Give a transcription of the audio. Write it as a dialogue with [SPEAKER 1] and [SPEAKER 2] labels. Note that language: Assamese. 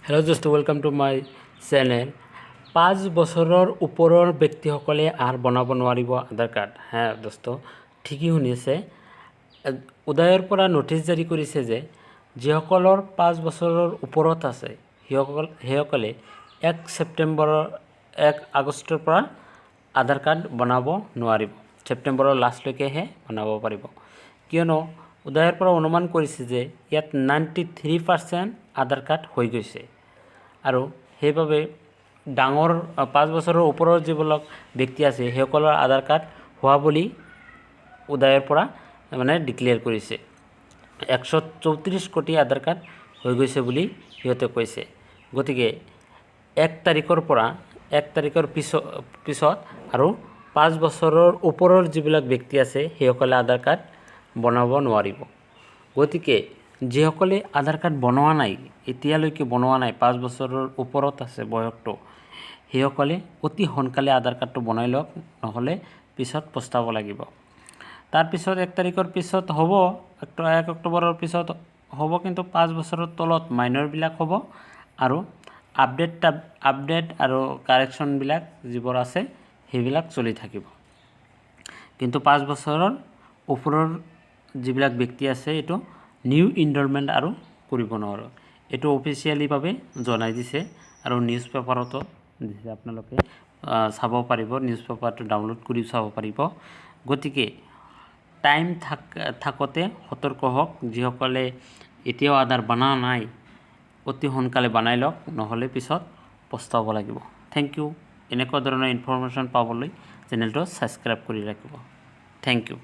[SPEAKER 1] হেল্ল' দোস্ত, welcome to my channel. 5 বছৰৰ ওপৰৰ ব্যক্তিসকলে আৰু বনাব নোৱাৰিব আধাৰ কাৰ্ড। হ্যাঁ দোস্ত, ঠিকেই শুনিছে। উদয়ৰ পৰা ন'টিছ জাৰি কৰিছে যে যিসকলৰ 5 বছৰৰ ওপৰত আছে, সেইসকলে 1 ছেপ্টেম্বৰৰ, 1 আগষ্টৰ পৰা আধাৰ কাৰ্ড বনাব নোৱাৰিব। ছেপ্টেম্বৰৰ লাষ্টলৈকেহে বনাব পাৰিব। কিয়নো উদয়ৰ পৰা অনুমান কৰিছে যে ইয়াত 93% আধাৰ কাৰ্ড হৈ গৈছে আৰু সেইবাবে ডাঙৰ 5 বছৰৰ ওপৰৰ যিবিলাক ব্যক্তি আছে, সেইসকলৰ আধাৰ কাৰ্ড হোৱা বুলি উদয়ৰ পৰা মানে ডিক্লেয়াৰ কৰিছে। 134 কোটি আধাৰ কাৰ্ড হৈ গৈছে বুলি সিহঁতে কৈছে। গতিকে 1 তাৰিখৰ পৰা, 1 তাৰিখৰ পিছত আৰু 5 বছৰৰ ওপৰৰ যিবিলাক ব্যক্তি আছে, সেইসকলে আধাৰ কাৰ্ড বনাব নোৱাৰিব। গতিকে যিসকলে আধাৰ কাৰ্ড বনোৱা নাই, এতিয়ালৈকে বনোৱা নাই, 5 বছৰৰ ওপৰত আছে বয়সটো, সেইসকলে অতি সোনকালে আধাৰ কাৰ্ডটো বনাই লওক, নহ'লে পিছত পস্তাব লাগিব। তাৰপিছত 1 তাৰিখৰ পিছত হ'ব, 1 অক্টোবৰৰ পিছত হ'ব, কিন্তু 5 বছৰৰ তলত মাইনৰবিলাক হ'ব আৰু আপডেট আৰু কাৰেকশ্যনবিলাক যিবোৰ আছে, সেইবিলাক চলি থাকিব। কিন্তু 5 বছৰৰ ওপৰৰ যিবিলাক ব্যক্তি আছে, এইটো নিউ ইনৰলমেণ্ট আৰু কৰিব নোৱাৰোঁ। এইটো অফিচিয়েলিভাৱে জনাই দিছে আৰু নিউজ পেপাৰতো দিছে। আপোনালোকে চাব পাৰিব, নিউজ পেপাৰটো ডাউনলোড কৰি চাব পাৰিব। গতিকে টাইম থাকোঁতে সতৰ্ক হওক। যিসকলে এতিয়াও আধাৰ বনোৱা নাই, অতি সোনকালে বনাই লওক, নহ'লে পিছত পস্তাব লাগিব। Thank U. এনেকুৱা ধৰণৰ ইনফৰমেশ্যন পাবলৈ চেনেলটো ছাবস্ক্ৰাইব কৰি ৰাখিব। Thank U.